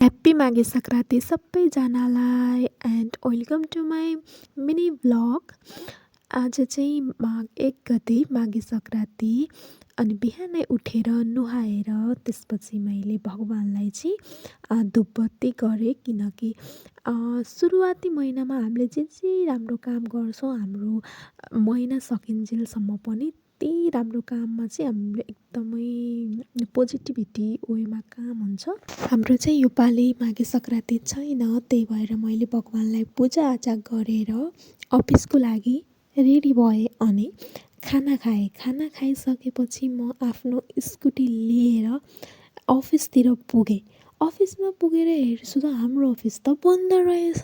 Happy Maghe Sankranti सबैजनालाई and welcome to my mini vlog. आज चाहिँ माघ 1 गते माघे सङ्क्रान्ति। अनि बिहानै उठेर नुहाएर त्यसपछि मैले भगवानलाई चाहिँ धुपबत्ती गरेँ, किनकि सुरुवाती महिनामा हामीले जे जे राम्रो काम गर्छौँ हाम्रो महिना सकिन्जेलसम्म पनि त्यही राम्रो काममा चाहिँ हामीले एकदमै पोजिटिभिटी वेमा काम हुन्छ। हाम्रो चाहिँ योपालि माघे सङ्क्रान्ति छैन, त्यही भएर मैले भगवानलाई पूजाआजा गरेर अफिसको लागि रेडी भएँ अनि खाना खाएँ। खाना खाइसकेपछि म आफ्नो स्कुटी लिएर अफिसतिर पुगेँ। अफिसमा पुगेर हेर्छु त हाम्रो अफिस त बन्द रहेछ।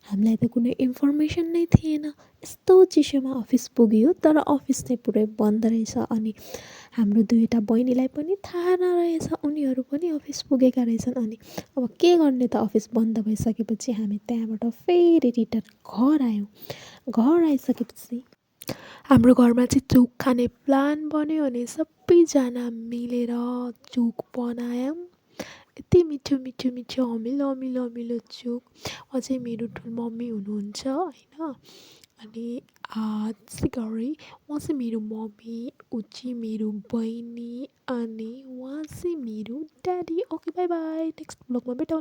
हामीलाई त कुनै इन्फर्मेसन नै थिएन। यस्तो चिसोमा अफिस पुग्यो तर अफिस चाहिँ पुरै बन्द रहेछ। अनि हाम्रो दुईवटा बहिनीलाई पनि थाहा नरहेछ, उनीहरू पनि अफिस पुगेका रहेछन्। अनि अब के गर्ने त, अफिस बन्द भइसकेपछि हामी त्यहाँबाट फेरि रिटर्न घर आयौँ। घर आइसकेपछि हाम्रो घरमा चाहिँ चुक खाने प्लान बन्यो अनि सबैजना मिलेर चुक बनायौँ। यति मिठो मिठो मिठो अमिलो अमिलो अमिलो चुक। अझै मेरो ठुलो मम्मी हुनुहुन्छ होइन। अनि त्यसै गरी उहाँ चाहिँ मेरो मम्मी, ऊ चाहिँ मेरो बहिनी अनि उहाँ चाहिँ मेरो daddy. Okay bye bye, next ब्लगमा भेटौँ।